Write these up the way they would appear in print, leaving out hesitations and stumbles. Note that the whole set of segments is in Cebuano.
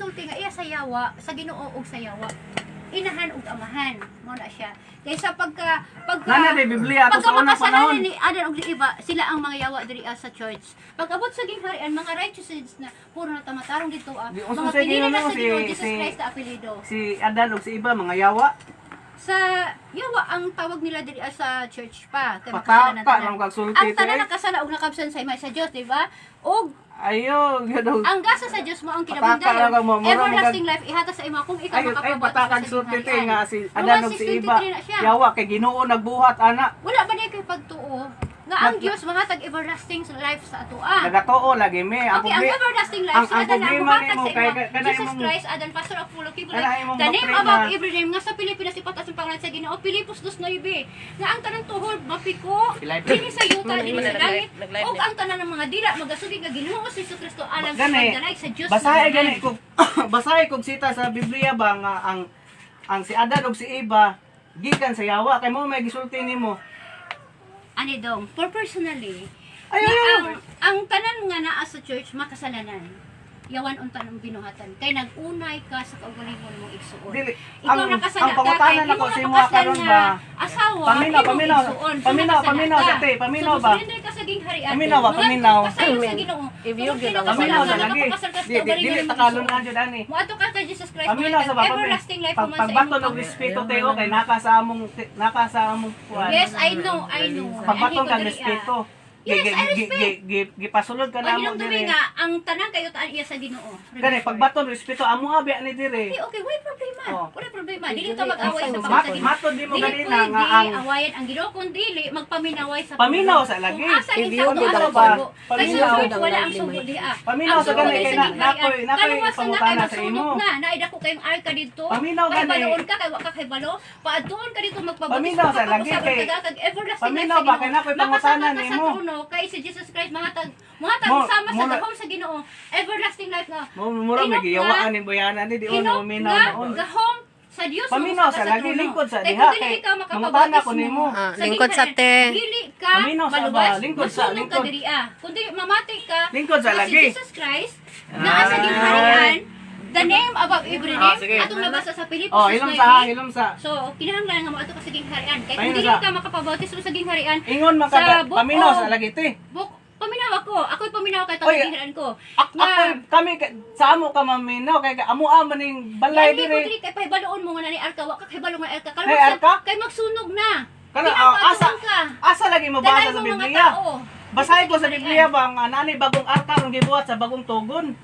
gisulti nga iya sa yawa, sa Ginoo ug sa yawa. Inahan ug amahan, mao na siya. Kaysa pagka pagka Nana di Biblia ato pagka sa unang makasalanan panahon. Ni Adan ug ni Eva, sila ang mga yawa diri sa church. Pag abot sa gingharian, mga righteousness na puro na tamatarong dito Di, unsa mga sa pinili na Ginoo sa Ginoo Jesus Christ na apelyido. Si Adan ug si Eva mga yawa. Sa yawa ang tawag nila diri sa church pa kay Pataka makasalanan tanan. ang kagsulti Ang tanan te. nakasala og nakabsan sa imay sa Dios, di ba? Og Ayo, gyud. ang gasa sa Dios mo ang Pataka kinabuhi. lang ang mura mo Everlasting life ihatag sa imo kung ikaw Ay, ay makapabot patakag sa sulti te gingharian. nga si Adan Romans ug si Eva. 6:23 na siya. Yawa kay Ginoo nagbuhat ana. Wala ba na kay pagtuo nga ang Dios mahatag everlasting life sa atoa? Nagatuo lagi me. Ang Okay, ang everlasting life ang si Adan ang problema buhatag nimo sa kay imo. kana Jesus imong Christ, Adan, Pastor Apollo, Kibuloy, kana imong the name doktrina. Above every name nga sa Pilipinas ipataas ang pangalan sa Ginoo, Pilipos 2:9, nga ang tanang tuhod mapiko Live. dinhi sa yuta, dinhi sa Nag-live, langit, nag-live ug ni. ang tanan ng mga dila magasugid nga Ginoo si Jesu Kristo alang sa Gani, pagdalaig sa Dios. Basahe nga gani amahan. kung basahe kung sita sa Biblia ba nga ang si Adan ug si Eva gikan sa yawa kay mo may gisulti nimo. Ani dong, for personally, Ay, nga ay, ay. ang tanan nga naa sa church makasalanan. Yawan unta ng binuhatan kay nag-unay ka sa kaugalingon mong igsuon. Dili, Ikaw nakasala ang ka pangutana kay nako imo sa imo napakasal karon nga ba? asawa, Paminaw, imong paminaw. igsuon. So, Paminaw, nakasala paminaw ka. sa te, paminaw So, ba? musurrender ka sa gingharian. Paminaw ba, Mga paminaw. kasayo sa Ginoo. If you Tungod gyud ang kay Paminaw nakasala sa ka, lagi. nakapakasal ka sa Di di kaugalingon dili mong takalon igsuon. na jud ani. Moadto ka kay Jesus Christ, Paminaw sa ba? Everlasting life Pag, human sa pagbaton imong og respeto tayo kay naka sa among kuan. Yes, I know, I know. Pagbaton Anhi ko kag diri, respeto. Yes, I respect. Gipasulod ka Ang namo hinumdumi dire. nga, ang tanang kayo taan iya sa Ginoo. Gani pagbaton respeto amo abi ani dire. Okay, wala problema. Oh. Wala problema. Dili ta mag-away sa Mat pagsa Ginoo. matod nimo Dili ganina pwede nga ang awayan ang Ginoo kung dili magpaminaway sa Paminaw pulo. sa lagi. Kung asa If ni you sakto gyud asa ang sugo. Kay sa Paminaw. church wala ang sugo diha. Paminaw Ang sa sugo gani diri kay sa na gingharian. nakoy Kaluwasan na kay pangutana sa magsunog imo. na. Naidako kayong arka dito. Paminaw Kay gani. baloon ka kay wa ka kay balo. Paadtuon ka dito magpabautismo Paminaw sa ka lagi pag kay- kag everlasting Paminaw life sa ba kay Ginoo. nakoy Makasaka pangutana ka sa nimo. trono kay si Jesus Christ mahatag mahatag sama sa gahom sa Ginoo. Everlasting life nga. Mo mura may Inok nga. giyawaan ni Boyana ni di ono Inok minaw nga noon. gahom sa Dios Paminaw mo sa lagi, trono. lingkod sa Kay diha, kung dili kay ikaw mangutana makapabautismo ko nimo. Ah, sa lingkod sa gingharian, te. dili ka Paminaw sa maluwas, ba, lingkod sa, masunog ka lingkod. diri ah. Kundi mamati ka Lingkod sa nga lagi. si Jesus Christ naa sa gingharian, the name above every Ah, name, sige. atong nabasa sa Pilipos Oh, hilom sa 6:9. hilom sa. So, kinahanglan nga moadto ka sa gingharian. Kay kung Paminaw dili sa- ka makapabautismo sa gingharian, Ingon man Sa ka book paminaw of- sa lagi te. buk paminaw ako. Ako'y paminaw kay Oy, tawag gingharian ko. Ako kami sa amo ka maminaw kay amo man ning balay Yan, dire. dili kay pahibaloon mo nga na ni arka, wa ka kahibalo nga arka. Nay, Kaluwasan, arka? kay magsunog na. Kana Kinahanglan ah, asa ka. asa lagi mabasa Dalay sa mo mga Biblia. tao. Basahin ko sa Biblia ba nga nani bagong arka ang gibuhat sa bagong tugon.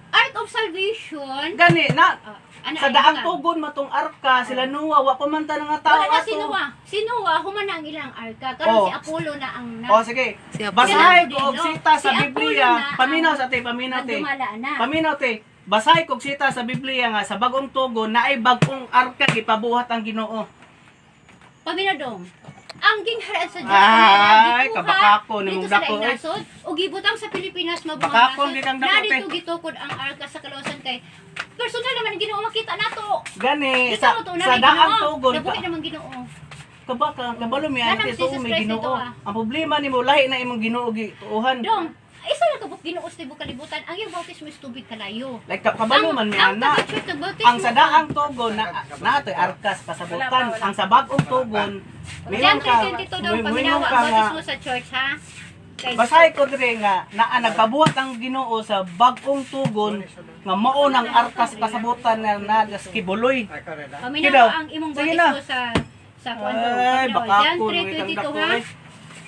Ark of Salvation. Gani na Ah, ana, sa ay, daang ka. tugon matong arka sila Noah wa pa man ta nga tao Wala na si ato. Noah. Si Noah, human na ang ilang arka. Karon Oh. si Apollo na ang na, Oh sige. Si Apollo. Basahin ko og No? sita sa Si Apollo Biblia. na ang Paminaw sa te, paminaw ang te. dumala na. Paminaw te. Basahin kog sita sa Biblia nga sa bagong tugon naay bagong arka gipabuhat ang Ginoo. Paminadong. Ang gingharian sa Diyos Ay, na kabakako ni dito mong sa dako, laing eh. nasod o gibutang sa Pilipinas mabungang Bakakon nasod. gid ang dako, Na dito te. gitukod ang arka sa kaluwasan kay personal naman ang Ginoo makita nato. Gani Dito sa mo to, sa na daang tugon Nabuhi naman Ginoo. kaba ka kabalo mi Nanang ante Jesus tuo may Christ Ginoo. dito, ah. Ang problema nimo lahi na imong Ginoo gituohan. Dong, isa lang kabuk Ginoo sa tibok kalibutan, ang iyang bautismo is tubig kalayo. Like kabalo man mi ang ana. taga-church nagbautismo Ang sa daang tugon na naatoy arkas pasabutan. Ang sa bagong tugon John mingon ka 3:22 daw mingon paminawa ka ang nga bautismo sa church ha. Kay Basahin ko dire nga naa nagpabuhat ang Ginoo sa bagong tugon nga mao nang arkas kasabutan na nagas kibuloy. Paminawa Kidaw. ang imong Sige bautismo na. sa kuan daw. Ay, Paminawa. baka John ako nung itang 3:22 dako ha. eh.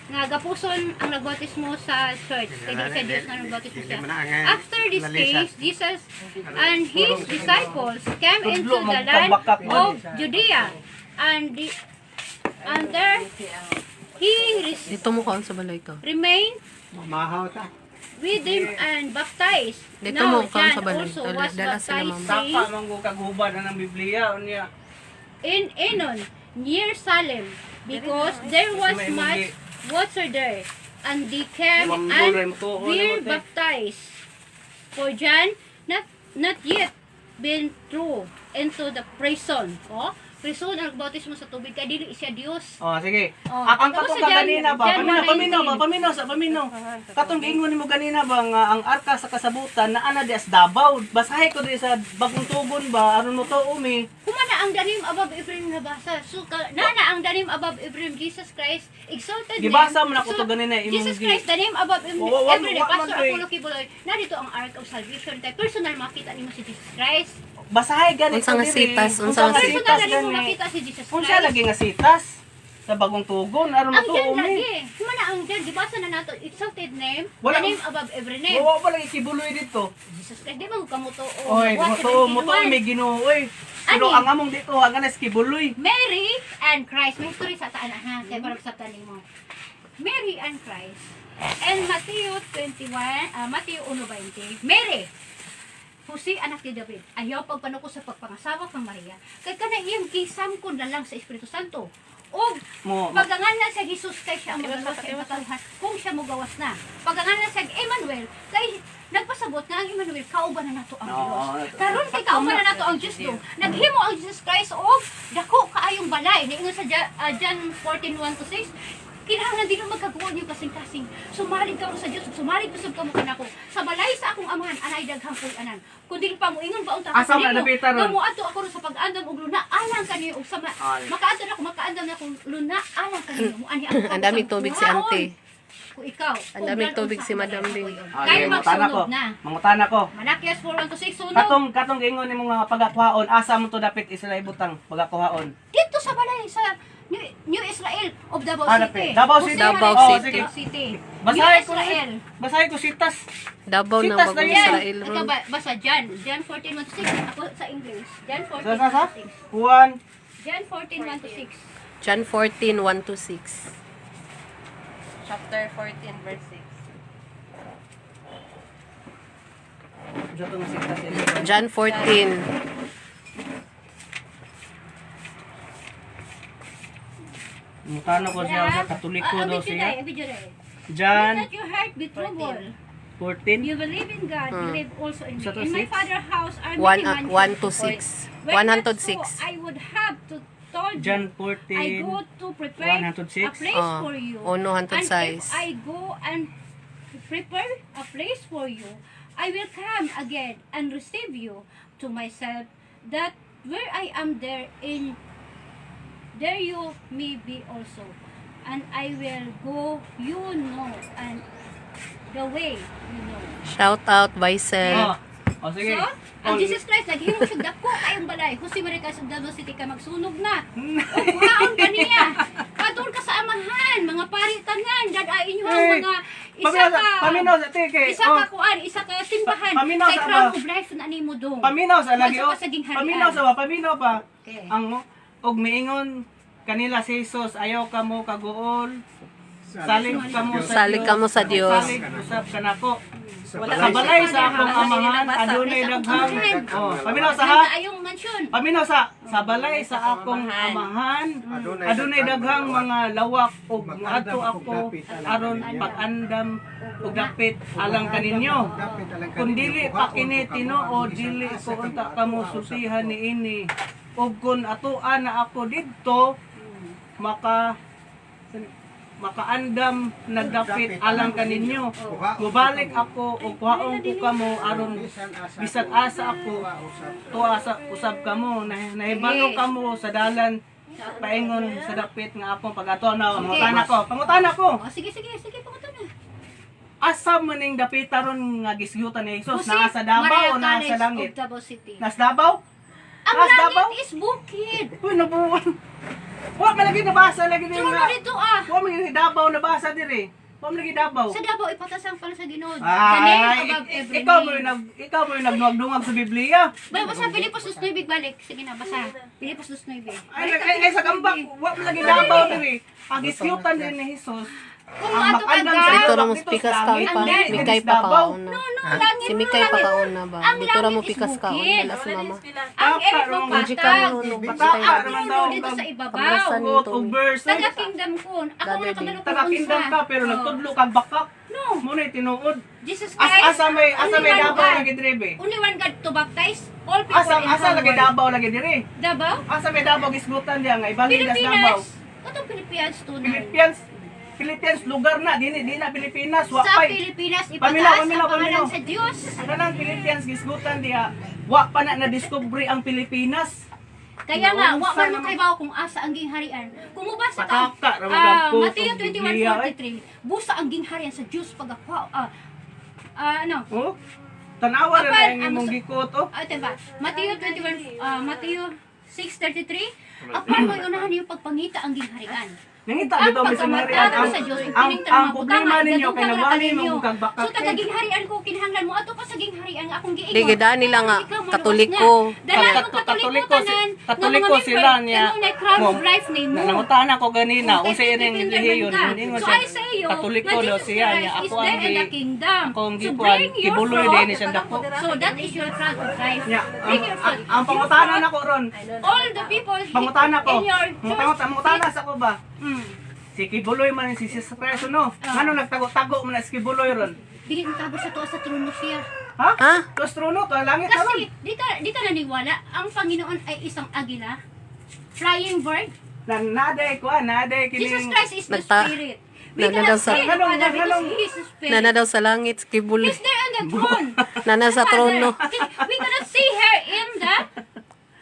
Nga gapuson ang nagbautismo sa church. Kay di sa Dios nga nagbautismo siya. After this case, Jesus and his disciples came into Tudlo, the land magkabakak man. of Judea and there he Dito mo kaon sa balay ka. remained Mamahaw ta. with them and baptized. Dito Now mo kaon John sa balay. also Dala, was dala sila mama. baptized Sapa man ko kagubad na ng Biblia unya. in Enon, near Salem, because there was much water there, and they came Wambol and ray mo tuo were nimo, te. baptized. For John not yet been thrown into the prison. Oh, Kristo ang nagbautismo sa tubig kay dili siya Dios. Oh, sige. Oh, Ang tapos katong sa John- ganina ba? John Paminaw, paminaw ba? 1:19. Paminaw sa paminaw. Katong giingon nimo ganina ba nga ang arka sa kasabutan naa na di as Davao. Basahi ko di sa Bagong Tugon ba aron mo to umi. Kumana ang the name above every name nabasa. So ka, nana ang the name above every name, Jesus Christ exalted name. Gibasa mo na ko So, to ganina imong Jesus Christ, the name above every, every name. Wa man Pastor to eh. Apollo Kibuloy, narito ang Ark of Salvation. Kay personal makita nimo si Jesus Christ. Basahi gani Unsa nga ko diri. sitas? Unsa nga nga Personal sitas na nimo gani? makita si Jesus Christ. Unsa lagi nga sitas sa Bagong Tugon aron mo Ang to John umi. lagi. Kumana ang John, gibasa na nato exalted name, Wala- the name above every name. Wa pa lagi kibuloy dito. Jesus Christ, di ba ka mo to? Oy, mo to umi Ginoo oy. Pero Ani? ang among dito ang ganas kibuloy. Mary and Christ. May history sa taan ha, kaya parang sa nimo. Mary and Christ. And Matthew 21, Matthew 1:20. Mary, Jose anak ni David, ayaw pagpanuko sa pagpangasawa kang Maria. Kay kana iyang gisamkon na lang sa Espiritu Santo. Og Mo pagangalan sa Jesus kay siya ang magawas sa katawhan kung siya mogawas na. Pagangalan sa Emmanuel kay nagpasabot nga ang Emmanuel kauban na nato ang Oo. Dios. Karon kay kauban na nato ang Dios do. Naghimo ang Jesus Christ og dako kaayong balay. Niingon sa John 14:1 to 6, kinahanglan dili magkagawa niyo kasing-kasing. Sumalig kamo sa Dios, sumalig usab kamo kanako. Sa balay sa akong amahan anay daghang puy-anan. Kun dili pa moingon ba unta Asa man napita ron? nga moadto ako ron sa pag-andam og luna alang kaniyo og sama. Ay. Makaadto na ako, makaandam na akong luna alang kaniyo. Mo ani ako. Ang daming tubig si ante. Kung ikaw. Ang daming tubig si Madam Bing. Ah, Kay sige, mangutana ko. magsunod na. Mangutana ko. Malakias 4:1-6 sunog. Katong giingon nimo nga pagakuhaon, asa mo to dapit isla ibutang pagakuhaon? Dito sa balay sa New Israel of Davao Ah, City. dapit. Davao City. Davao Jose City. Davao City. Basahin New ko Israel. Basahin ko sitas. Davao ng Sitas na Bagong yan. Israel Ikaw ron. ba, basa John. John 14:1-6. Ako sa English. John Sa sa sa? 14:1-6. Juan John 14:1-6. John 14, 1 to 6. Chapter 14, verse 6. Unsa to nga sitas eh? John 14. Mutana ko siya sa Katoliko Ah, daw video siya. na eh, video na eh. John Let not your heart be troubled. 14. You believe in God, believe also in me. Sa to In my six? Father's house are 1, many mansions. 1 to 6. Were not 106. so, I would have to told you. John I 14. go to prepare 106? a place Ah, for you. uno hantod And if size. I go and prepare a place for you, I will come again and receive you to myself, that where I am there in there you may be also. And I will go you know and the way you know. Shout out, Bicel. Oh. Oh, sige. So, ang Oh, Jesus Christ, naghimo siya dako kayong balay. Jose Maria Casas Davao City ka magsunog na. O kuhaon ka niya. Padul ka sa amahan, mga pari tanan, dadain niyo ang Hey, mga isa Paminaw ka paminaw sa teke. isa Oh, ka kuan, isa ka simbahan. Paminaw Kay sa crown ama. of life na nimo dong. Paminaw sa lagi Magsa oh. ka sa gingharian. Paminaw sa ba, paminaw pa. Okay. Ang og miingon kanila si Jesus, ayaw ka mo kaguol. Salig ka mo sa Salig kamo sa Dios. Salig usab kanako. Wala Sa balay sa akong amahan, adunay Sa akong daghang. amahan. Oh, paminaw sa ha. Ang kaayong mansyon. Paminaw sa balay sa akong amahan, adunay daghang mga lawak ug moadto ako aron pag-andam ug dapit alang kaninyo. Kung dili pa kini tinuod, dili ko unta kamo sultihan niini. Ug kun atoa na ako didto, makaandam nagdapit alang kaninyo. Mubalik ako ug kuhaon ko kamo aron bisan asa ako tuwa sa usab kamo nahibalo kamo sa dalan paingon sa dapit nga akong pag-ato na pangutana ko, pangutana ko. Oh, sige, sige, sige, pangutan na. Asa man ning dapita ron nga gisgyutan ni Jesus? Jose Naa sa Davao Maria o naa Cales sa langit? of Davao City. Nas Davao? Ang Nas Davao? langit is bukid. Uy, nabuwan. Wa man lagi nabasa lagi din Turo nga. dito ah. Wa man lagi Davao nabasa diri. Wa man lagi Davao. Sa Davao ipatasang pala sa Ginoo. The name Ay, above every ikaw mo name. yung ikaw mo yung nagduwag-dungag sa Biblia. Ba, basta Pilipos 2.9 balik. Sige na, basta. Pilipos 2.9. Ay, ay, ay, sa kambak, wa man lagi Davao diri. Ang gisyutan din ni Jesus. Kung Ang moadto ka mag-andam sa God, Dito ra mo dito sa pikas langit, kaon pa. dili Mikay diri pa sa Davao. kaon na. No, no, langit. Si No, Mikay pa langit. kaon na ba? Ang Dito ra mo langit is pikas kaon. bukid. Wala si mama. Ang earth mo Hindi ka patag. marunong. Pataka Ang naman trono daw. dito sa ibabaw. Kamrasan Quote nito. og verse. Taga kingdom ko. Ako Gather nga kabalo kung Taga kingdom unsa. ka pero Oh. nagtudlo kag bakak. No. Mo na tinuod. Jesus As Christ. asa may asa only may one Davao God. lagi dire be. Only one God to baptize all people Asa in asa the lagi world. Davao lagi dire. Davao? Asa may Davao gisgutan diya nga ibalhin das Davao. Pilipinas. Katong Pilipinas tunay. Philippines Philippines lugar na dini di na Pilipinas wa Sa pay. Pilipinas Paminaw, ipataas paminaw, ang pangalan paminaw. sa Diyos. Kanang Philippines gisgutan diha wa pa na na-discover ang Pilipinas. Kaya nga, wa Noon, man sana mo kaybaw kung asa ang gingharian. Kung mubasa ka, Pataka, ramagam ko, Mateo sa Biblia, eh. 21:43, busa ang gingharian sa Diyos pag ano, Oh. Tanawa ra Apan, na ang ang imong gikot oh. Diba? Mateo 21, Mateo 6:33, apan mo'y unahan niyo pagpangita ang gingharian. Nangita Ang bitaw mi sa pagkamatag Marian ang sa Diyos, ang, ipining ang tanang problema butanga, ninyo kay igadugtang ra nagwali kaninyo. mo kag bakak. So taga gingharian ko kinahanglan mo ato ka sa gingharian nga akong giingon. Di, gidaan nila nga, Ikaw maluwas Katoliko. na. Dala ang Katoliko Katoliko tanan nga mga Katoliko member, sila niya. imong na crown of Mo- life nimo. Nangutan ako ganina Kung unsa kay ining Peter relihiyon man ka. Ningon So siya, I say you, Katoliko nga daw Jesus siya Christ niya is ako ang there in gi the kingdom. ako ang So gikuan bring your kibuloy fruit. din ni siyang dako. So that is your crown of life. Nya, Bring ang, your ang, fruit. ang pangutana nako ron. All the people Pangutana ko. in your church. Pangutana sa ko ba? Si Kibuloy man si Jesus Christ no. Ah. Ngano nagtago-tago man na si Kibuloy ron? Dili mo tago sa tuwa sa trono siya. Ha? Ha? Tos trono to langit na ron. Kasi di ka naniwala, ang Panginoon ay isang agila, flying bird. Na naday ko ah, naday kining Jesus Christ is the spirit. We Nana cannot daw sa- see the Nganong- Father because nganong- He is the spirit. Nana daw sa langit, si Kibuloy. He's there on the throne. Nana sa Father, trono. We cannot see her in the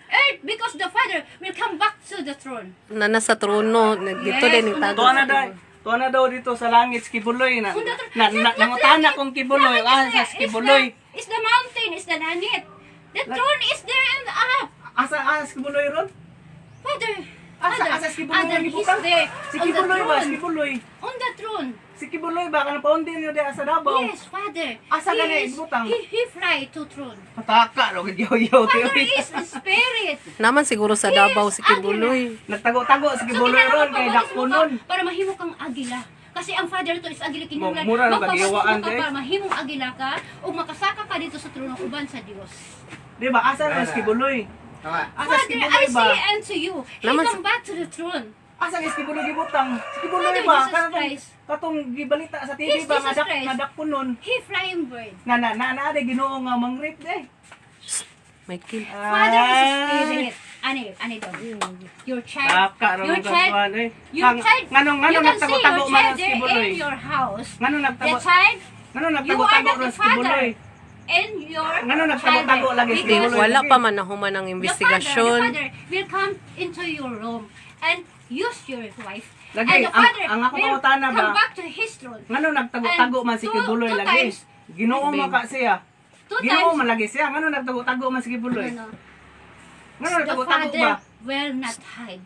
earth because the Father will come back to the throne. Nana sa trono. Dito Yes, din nagtago. Tuwa na daw. Tuwa na daw dito sa langit si Kibuloy na On the throne. na, na Not- not nangutana langit. kong Kibuloy Langit ah is sa the- si Kibuloy. is the mountain, is the langit. The throne is there in the up. Asa asa si Kibuloy ron? Father, Asa Father, asa si Kibuloy Father, ang he's gibutang? there Si on the Kibuloy ba? Si throne. Kibuloy. On the throne. Si Kibuloy ba kanang paundin niyo diha sa Davao? Yes, Father. Asa He gani ibutang? He fly to throne. Pataka ro gid yaw Father is a spirit. Naman siguro sa Davao si Kibuloy. Nagtago-tago si Kibuloy ron kay kinahanglan dako magpabautismo ka nun. para mahimo kang agila. Kasi ang father to is agila kinahanglan. Mura na Magpabautismo kagiwaan, ka eh. para mahimong agila ka o makasaka ka dito sa trono uban sa Dios. Di ba? Asa ron si Kibuloy? Tama. Asa si Father, I Kibuloy ba? say unto you, he Naman come back to the throne. Asa si Kibuloy gibutang? Si Kibuloy Father ba? Jesus Katong Christ. katong gibalita sa TV Yes, ba nga Jesus dak Christ. nga dako nun. He flying bird. Na na na na de Ginoo nga mangrip de. Michael. Father is a spirit. Ani, ani daw. Your child, Taka ro your ang child, katuan eh. your Ngang- child, Nganong you nganong can see your nagtago-tago man child ang si there Kibuloy? in your house. Nganong The nagtago child, nganong you are nagtago-tago not ron the si Kibuloy? father and your Ngano nagtago-tago child. lagi si Di, Because Kibuloy? wala pa man nahuman ang the investigasyon. father will come into your room and use your wife. Lagi, and the father ang ako will pangutana ba? come back to his throne. Ngano nagtago-tago man si And Kibuloy two lagi? times. Ginoo man ka siya. Two Ginoo times. man lagi siya. Ngano nagtago-tago man si Kibuloy? No, no. Ngano The nagtago-tago father ba? will not hide.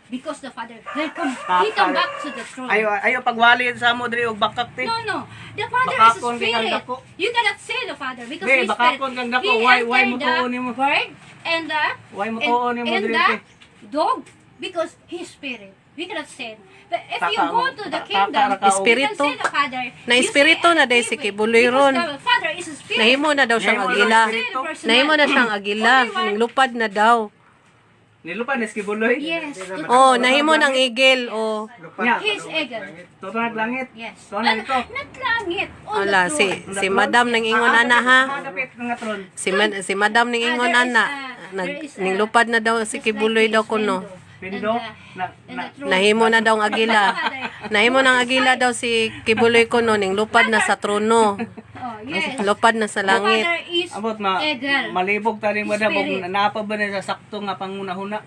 Because the father will come, he come back to the throne. Ayo ayo pagwali sa mo diri og bakak ti. No. The father is a Bakakon kay kang spirit. dako. You cannot say the father because Be, he's spirit. bakakon kang dako. He Why mo entered the tuon nimo? bird and the Why mo and, tuon nimo and diri the ti? dog because he's spirit. We cannot say. But if you Taka go mo- to the taka kingdom, ra ka og- you can Espiritu. see the father. Na You espiritu see na day si David, Kibuloy because ron. the father is a spirit. Nahimo na daw siyang Nahimo na agila. espiritu. Nahimo na siyang agila. Lupad na daw. Nilupad ni si Kibuloy. Yes. Oh, nahimo ng igil. Oh. Lupad Nya. na His palubot eagle. langit. Tuto naglangit. Yes. Tuo na dito. Not langit. On Ala, the si throne. si Madam nang ingon ana ha. Dapit nga tron. Si Madam ning ingon Ah, there is ana. there is a- Ninglupad na daw si just Kibuloy like daw this kuno. window. Window? And and Na- the throne. Nahimo na daw ang agila. Nahimo ng agila daw si Kibuloy kuno ning lupad na sa trono. Oh, yes. Lupad na sa The langit. father is Abot ma eagle. malibog tani madam og Spirit. napa ba na sa sakto nga pangunahuna.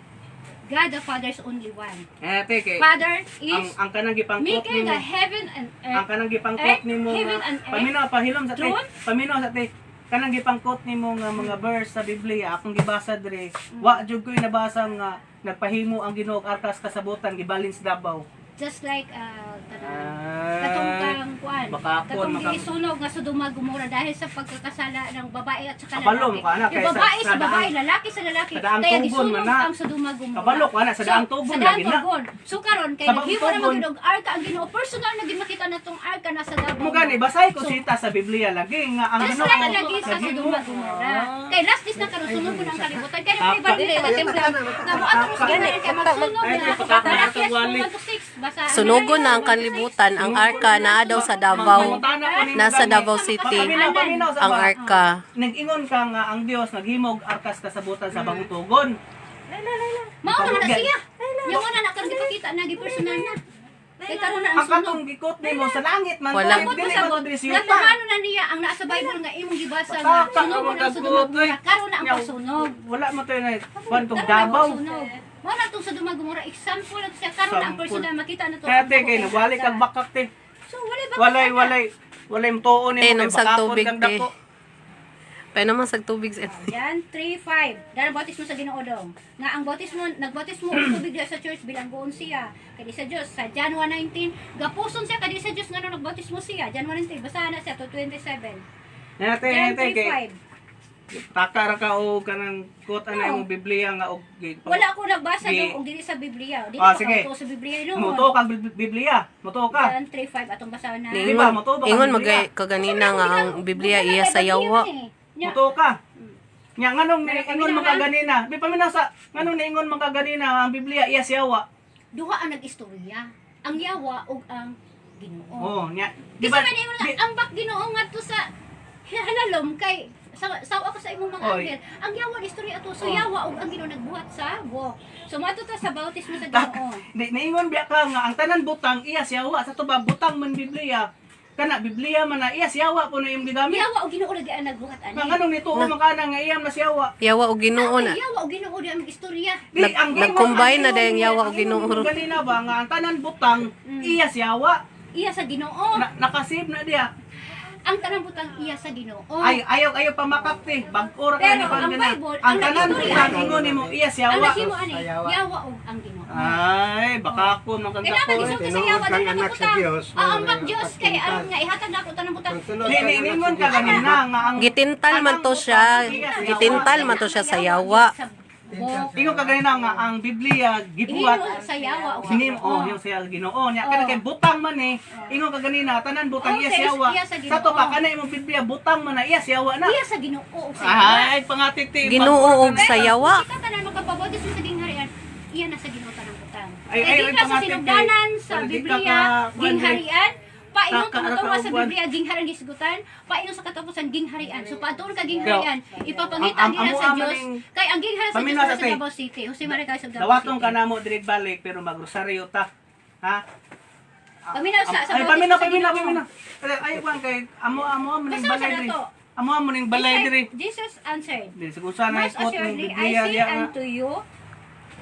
God the Father is only one. Eh te kay Father ang is ang kanang gipangkot making nimo the heaven and ang earth. kanang gipangkot Earth, nimo heaven nga and earth. paminaw pahilom sa te Throne. paminaw sa te kanang gipangkot nimo nga mga verse sa Biblia akong gibasa dire wa jud ko'y nabasa nga nagpahimo ang Ginoo og arkas kasabutan gibalin sa Davao. Just like kanang Ah. katong kang kuan. kalibutan. Baka ako, Katong gisunog nga Sodoma Gomora dahil sa pagkakasala ng babae at saka Kabalo lalaki. mo ka, anak, Yung kaya babae sa sa babae, lalaki sa lalaki. sa daang Kaya tugon gisunog man na. ang Sodoma Gomora. Kabalo ka, anak, sa daang tugon Sa daang lagi na. tugon. So karon kay Sa daang naghimo na tugon. magyud og arka ang Ginoo. Personal na gid makita na tong arka nasa Davao. Mo gani basahi ko So, sita sa Biblia lagi nga ang Just Ginoo. like lagi sa naghimo. Sodoma Gomora. Kay last days na karon sunog ko na ang kalibutan. Kay Ah, may baril ka templa. Nga mo ato sa Ginoo kay magsunog Ay, na. pataka na Malakias sa wali. 1 to 6. Basa. Sunugon na ang kalibutan, ang arka naa daw sa Davao. Mangutana ko nimo Nasa gani. Davao City. Paminaw, paminaw sa Ang ba? arka. Nag-ingon ka nga ang Dios naghimog arkas kasabutan sa bagong tugon. Mao na na siya. Yung una na karon gipakita na gi-personal na. Kay karon na ang Ang sunog. katong gikot nimo sa langit man Wala. to, dili man to diri sa yuta. Natumano na niya ang naa sa Bible nga imong gibasa nga Pataka, sunog na ang Sodoma magkaguot, Gomora. Karon na ang Nyaw. pagsunog. Wala mo to na kuan tong Karon na ang Davao. pagsunog. Mao na tong Sodoma Gomora example na to siya karon na ang Sample. personal makita na to. Kaya te kay nagwali kag bakak te. So walay bakak. Walay walay walay mtuo nimo Eh, kay nung sag bakakon tubig, kang te. dako. Pwede naman sa tubig sa Yan, 3:5. Dahil bautismo sa Ginoo dong. Nga ang bautismo, nagbautismo og tubig diha sa church bilanggoon siya. Kadi sa Dios sa John 1:19, gapuson siya kadi sa Dios ngano nagbautismo siya. John 1:19, basahan na siya to 27. Nate John nate kay 3:5. taka ra ka og kanang quote ana No. imong Biblia nga og Wala ako nagbasa Di- dong og dili sa Biblia. Dili Ah, ko sige. kauto sa Biblia noon. Mutuo kag Biblia. Mutuo ka. John 3:5 atong basahan na. Di ba, mutuo ba kang Ingon Biblia? magay kaganina nga ang Biblia iya sa yawa. Nya, Mutuo ka. Nya nganong Meron niingon paminaw, man ka ganina? Di paminaw sa nganong niingon man ka ganina ang Biblia iya siyawa. Duha ang nag-istorya. Ang yawa ug ang Ginoo. Oh, nya. Di Di ba? ba man di- ang bak Ginoo ngadto sa halalom kay sa sawa ko sa imong mga Oy. anghel. Ang yawa ni istorya ato. So Oh. yawa ug ang Ginoo nagbuhat sa walk. So moadto ta sa bautismo sa Ginoo. Di niingon biya ka nga ang tanan butang iya siyawa sa to ba butang man Biblia. Kana Biblia man na iya siyawa po na imong gigamit. Yawa ug Ginoo lagi ang nagbuhat ani. Nga nganong nituo man ka na nga iyam na siyawa. Yawa og Ginoo na. Ang yawa ug Ginoo di ang istorya. Di ang Nag-combine na ang dayang ingon yawa niya, og Ginoo. ang ingon Ganina ba nga ang tanan butang iya siyawa. Iya sa Ginoo. Na, nakasave na diya. Ang tanang butang iya sa Ginoo. Ay ayaw ayaw pamakap te. Bag-o ra ka Pero ni ang pan gana. Bible, Ang ang tanan nag-istorya, butang ingon nimo iya ang siyawa. naghimo ani yawa ug ang Ginoo. Ay, baka ako maganda Kailangan ko. eh. gisulti sa Tinuod yawa kang dili na anak sa butang. Dios, Ah, ang wala bak Dios kay pagtintal. aron nga ihatag nako tanang butang. Pagsunod Di kang ni anak ningon sa ka Diyos. ganina nga ang Gitintal man to siya. Gitintal man to siya sa yawa. Sa walk. Ingon ka ganina nga ang Biblia gibuhat Ihimo sa yawa ug sa Hinim Ginoo. oh yung sa Ginoo nya kana kay butang man eh. Ingon ka ganina tanan butang Oh, iya sa- siyawa. iya sa Ginoo. Sa to pa kana imong Biblia butang man na iya siyawa na. Iya sa Ginoo ug sa yawa. Ay pangatik ti. Ginoo og sa yawa. Kita tanan makapabautismo sa gingharian, iya na sa Ginoo tanang butang. Ay, Kay ay, di ay, ka sa pangatik, sinugdanan eh. sa Wala, di ka Biblia, ka- gingharian, paingon Taka- tumutungo sa rakauban. Biblia, gingharian gisgutan, paingon sa katapusan gingharian. So paadtuon ka gingharian, ipapangita Ang- ang- nila sa amo- Dios. amo ning- Kay ang gingharian sa Dios Paminaw nasa sa te. Davao City. Jose Maria Caiso Davao Dawaton City. ka namo diri balik pero magrosaryo ta. Ha? Paminaw sa Ay bautismo paminaw sa paminaw Ginoo. paminaw. Ay ay kwan kay amo amo amo ning Basta balay sa diri. dato. Amo amo ning balay diri. Jesus answered, Dili sa kusa na Most ikot ning assuredly, I Biblia say diya nga. unto you,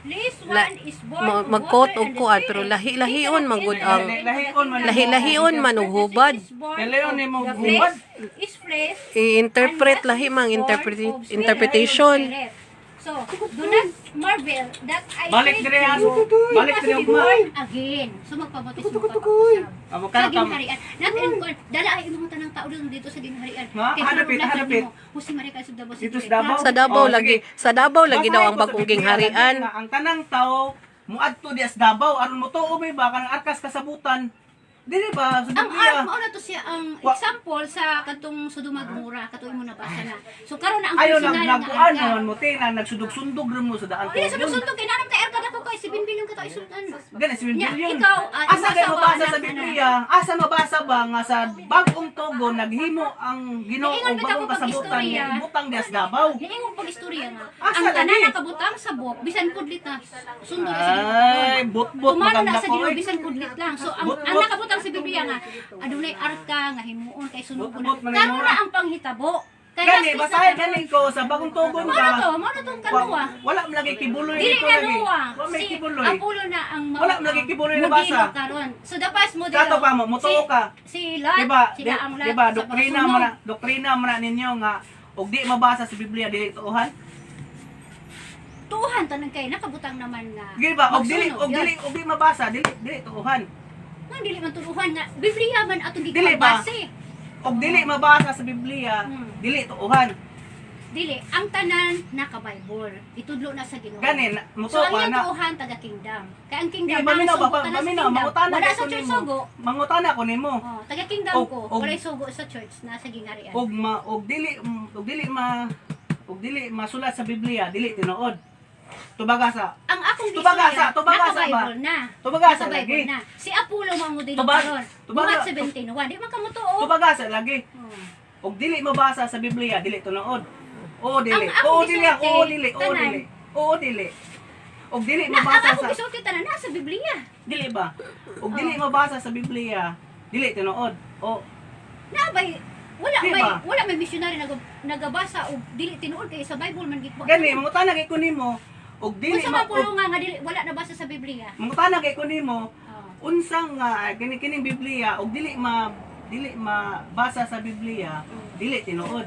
this La- one is born of magkot water og and the kuan, Spirit. pero lahi-lahion He cannot man gud enter ang- into the Lahi-lahion man kingdom Lahi-lahion of man og God. hubad. This is born Lahion of ni mo the hubad. flesh is flesh, I-interpret and lahi that mang is born of spirit interpretation. is spirit. So, do not marvel that I Balik said dire to as you, you balik must dire be ugma. born again. So, magpabautismo ka pagkasab. Amo Sa ka kam. gingharian. Not in con, dala ay imong tanang tao dun dito sa gingharian. Nga, Kay hanapit, klaro hanapit. nimo, Jose Maria Caiso Davao Dito City. sa Davao. Sa Davao Oh, lagi, sige. sa Davao lagi daw Basahin ang ko sa bagong Biblia gingharian. lagi nga ang tanang tao muadto di as Davao aron motuo may ba kanang arkas kasabutan. Dili ba sa Ang Biblia? art mao na to siya ang example sa katong Sodoma Gomora katong imo nabasa na. So karon na ang Ayo nag personal nga nagkuan arka. naman mo te na nagsundog-sundog ra mo sa daan Dili sa sundog kay nanam kay arka dako kay 7 billion ka tao isultan. Gani si Nya, billion. ikaw, ah, Asa kay asawa, mabasa anak, sa Biblia? Asa mabasa ba nga sa bagong tugon naghimo ang Ginoo Niingon og bitaw bagong ko kasabutan pag-istorya. nga ibutang di as Davao? Niingon pag istorya nga. Asa Ang tanan lagi? nakabutang sa buhok bisan kudlit na sundo na sa Ginoo. Ay, butbot Tumano na maganda sa ko. Ginoo oy. bisan kudlit lang. So ang, Butbot. ang nakabutang sa Biblia nga adunay arka nga himuon kay sunog na. Butbot man Karon mo. na ang panghitabo. Kay Gani last days na basahin karon. gani ko sa bagong tugon Mao na ba? to, mao na tong kanuwa. Wala man lagi kibuloy Dili dito na lagi. Noah. Wa may Si kibuloy. Apollo na ang Wala man lagi kibuloy na modelo basa. karon. So the past modelo. Kato pa mo, mutuo si, ka. Si Lot, Diba, sila ang Lot. diba, sa doktrina pagsunog. man na, doktrina man na ninyo nga og di mabasa sa Biblia dili tuohan. Tuhan tanan kay nakabutang naman nga. Di ba? Og dili magsunog og yun. dili og di mabasa dili dili tuohan. Nga dili man tuuhan nga Biblia man atong Dili ba? gikabase. Og dili mabasa sa Biblia, dili tuuhan. Dili ang tanan naka-Bible. Itudlo na sa Ginoo. Gani So muto ang pa iyang na. tuuhan taga kingdom. Kay ang kingdom Di ang maminaw ba sugo tanan sa paminaw kingdom. mangutana Wala kay sa ko church nimo. sugo. Mangutana ko nimo. Oh, taga kingdom ko, walay sugo sa church nasa gingarian. Og ma og dili masulat sa Biblia, dili tinuod. Tubaga sa Ang akong Tubaga gistorya, tubaga sa ba? naka-Bible na. Tubaga sa Naka-Bible lagi. na. Si Apollo mga modelo karon. Buhat 17:1. Di man kamo tuo. Tubaga sa lagi. Oh. Og dili mabasa sa Biblia, dili tinuod. Oo dili. Ang akong Oo dili. gisulti, Oo dili. Oo tanan. dili. Oo dili. Og dili Na, ang mabasa akong sa gisulti tanan nasa Biblia. dili ba? Og dili mabasa sa Biblia, dili tinuod. O Na bay wala Di may ba? wala may missionary nagabasa og dili tinuod kay sa Bible man gitwa. Gani mangutana kay ko nimo og dili Unsa ma man pulo nga nga dili wala nabasa sa Biblia. mangutana kay ko nimo Oh. unsa nga kini kining Biblia og dili mabasa sa Biblia, dili tinuod.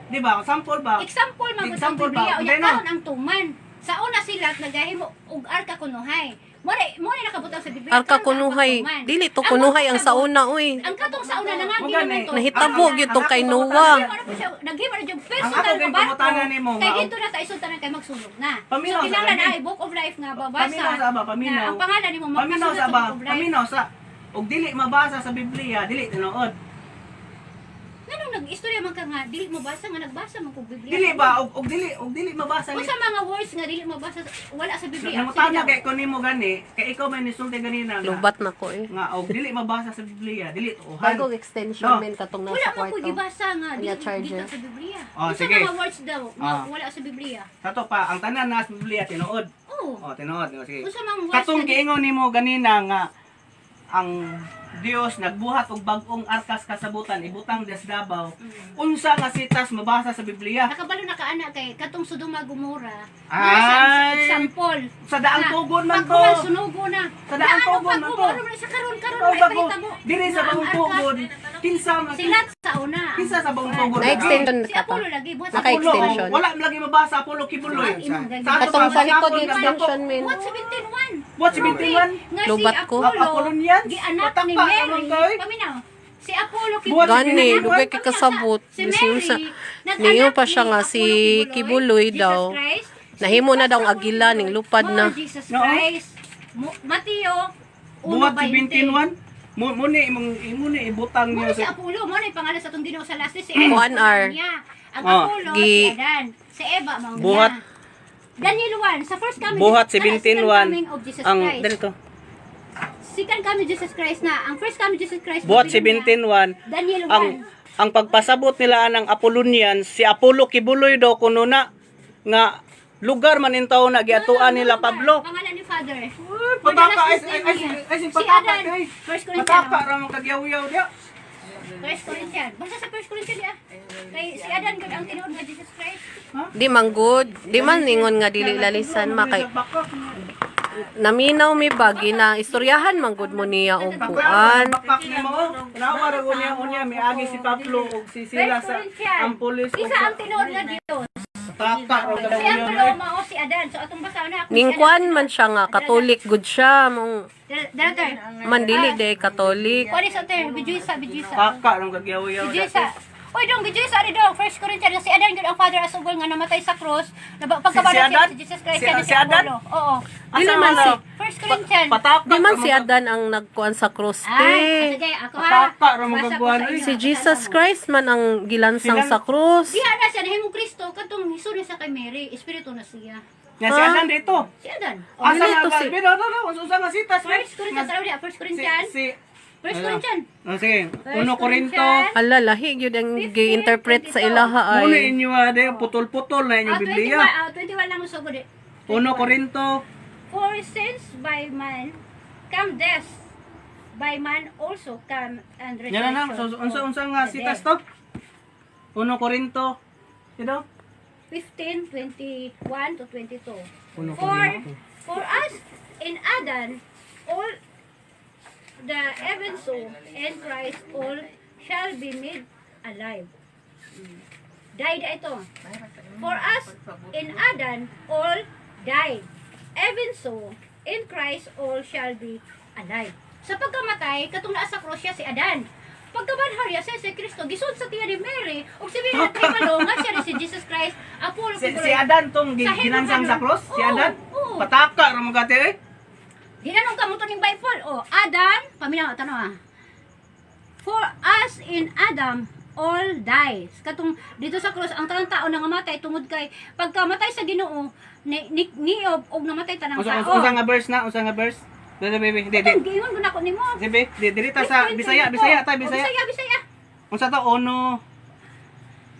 Di ba? Sample ba? Example man gud ang Example ba? Biblia unya Hindi, no? karon ang tuman. Sa una sila nagahimo og arka kunuhay. Mo nakabutang sa Biblia. Arka karon ang kunuhay. tuman. Dili to kunuhay ang sauna oy. Ang katong sa una nangagi Mo gani. naman to. Nahitabo gyud to kay Noah. Ano po siya, naghimo na yung Ang personal ako nga kay barko. pangutana nimo Kay nga, dito na ta isultanan kay magsunog na. Paminaw So sa kinahanglan lagi. ay book of life nga babasa. Paminaw sa ba? Paminaw. Na ang pangalan nimo Paminaw magkasunod sa ba? book of life. Paminaw sa og dili mabasa sa Biblia, dili tinuod. Nganong nag-istorya man ka nga dili mo basa nga nagbasa man kog Biblia. Dili ba og dili mabasa ni Unsa mga words nga dili mabasa wala sa Biblia? Nangutana Sige daw. kay ko nimo gani, kay ikaw may nisulti ganina nga. Lubat na ko eh. Nga og dili mabasa sa Biblia, dili tuohan. Bagong extension No. men katong Wala nasa man ko kwarto. gibasa nga Nya dili charger. dito sa Biblia. Oh, Unsa sige. mga words daw nga wala sa Biblia? Sa to pa, ang tanan na sa Biblia tinuod. Oh. Oh, tinuod. Oh, sige. Unsa mga words Katong nga dili- giingon nimo ganina nga ang Dios nagbuhat og bag-ong arkas kasabutan ibutang des Davao. Unsa nga sitas mabasa sa Biblia? Nakabalo na ka ana kay katong Sodoma Gomora. Ay! Example. Sa daang Na, tugon man to. pagkuman sunugo na. Sa daang Naano tugon man pagkuman, to. ano man sa karon karon Ikaw may bago ipahitabo. diri sa Nga ang bagong arkas, tugon, kinsa man Sila sa una. kinsa sa bagong tugon? Na-extension Si ka pa. Apollo lagi buhat sa Naka-extension. Wala man lagi mabasa Apollo Kibuloy. Imong Sa ato Katong pa, sa likod Apollo extension men. Buhat 17:1. Buhat 17:1? Nga si Lubat ko. Apollo, Apollonians? gianak ni Pataka Mary. naman kay. Paminaw. Si Apollo Buhat Gani, 17:1? dugay kay kasabot. Si Bisin Mary, sa nag-anak niyo pa siya ni nga si Apollo Kibuloy Jesus daw. Christ. Nahimo na daw ang Si agila ning lupad na. Mo, Jesus No. Christ. Mateo Buhat 1:20. 17:1. Mo mo ni imong imo ni ibutang Mo niyo ni si sa Apollo, mo ni pangalan sa atong Ginoo sa last day, si Eva. One hour. Niya. Ang Oh. Apollo, si Adan. Si Eva, mao niya. Daniel 1, sa first coming, Buhat kana, second 17:1 coming of Jesus ang Christ. dito. Second coming of Jesus Christ na, ang first coming of Jesus Christ. Buhat Biblia niya, 17:1 Daniel 1. Ang pagpasabot nila ng Apollonian si Apollo Kibuloy daw kuno na nga lugar man intaw na giatuan nila Pablo. Pangalan ni Father. Pataka ay For the ay last ay name ay niya. si Si pataka Adan. ay. First Corinthians. Pataka ra man kagyaw-yaw diya. First Corinthians. Basta sa First Corinthians ah. Kay si Adan gud ang tinuod nga Jesus Christ. Di man good. Di man ningon nga dili lalisan ma kay naminaw mi ba gina istoryahan man gud mo niya og kuan. Bakak nimo. Tanawa ra unya unya miagi si Pablo ug si sila First sa Corinthians. ang pulis ug Isa ang tinuod nga Dios. pataka ra Si kagyaw-yaw. Apollo mao si Adan. So atong basahon na ako si Ning Adan. kuan man siya nga Katolik gud siya mong Dalater. man dili day Katolik. Kuan sa ter, bijuisa, bijuisa. Pataka ra kagyaw-yaw. Bijuisa. Uy dong, bijuisa ari dong. First Corinthians si Adan gud ang father as ugol nga namatay sa cross. Naba pagkabana Si Adan? si Jesus Christ Si- siya ni si Adan? Apollo. Oo. Dili man si First Corinthians. Pataka. Di man si Adan ang nagkuan sa cross Ay, te. sige, ako ha. Pataka ra Basa ko sa magagwan, oy. inyo. Si Jesus Christ man ang gilansang sa cross. Diha na siya nahimong Kristo kadtong hisun siya kay Mary, espiritu na siya. Nga si Adan dito. Si Adan. Asa Dili nga to ba? si- Pero no no, unsa nga sitas? First Corinthians, taraw diha, First Si Corinthians. si First Corinthians. Oh, sige. First Uno Corinto. Corinthians. Ala lahi gyud ang gi-interpret sa ilaha Muna ay. inyo ade putol-putol na inyong Ah, 21, Biblia. ah, 21 lang ang sugod eh. Uno Corinto. For since by man come death, by man also come and Yan na lang. resurrection. So, unsa of unsa nga the sitas dead. to? Uno Corinto. Ito? 15, 21 to 22. Uno For us in Adam, all the even so in Christ all shall be made alive. Died ito. For us in Adam, all died. Even so, in Christ all shall be alive. Sa pagkamatay, katong naa sa krus siya si Adan. Pagkabanhaw niya siya si Kristo, gisud sa tiyan ni Mary, ug si Mary at nga siya ni si Jesus Christ, Apollo. Si Adan tong Sa ginansang sa cross, si Oo, Adan. oo. Pataka ra mo gati eh. Ginanong ka mo to ning Bible. O, Adam, paminaw, tanaw ah. For us in Adam, all dies. Katong dito sa cross, ang tanang tao nangamatay tungod kay pagkamatay sa Ginoo, ni, niob og namatay tanang Unsa tao. unsa nga verse na? Unsa nga verse? Dili, baby. Di di. Katong giingon ko nako nimo. Sige, di dili ta sa Bisaya, Bisaya ta, O, Bisaya. Bisaya, Bisaya. Unsa ta uno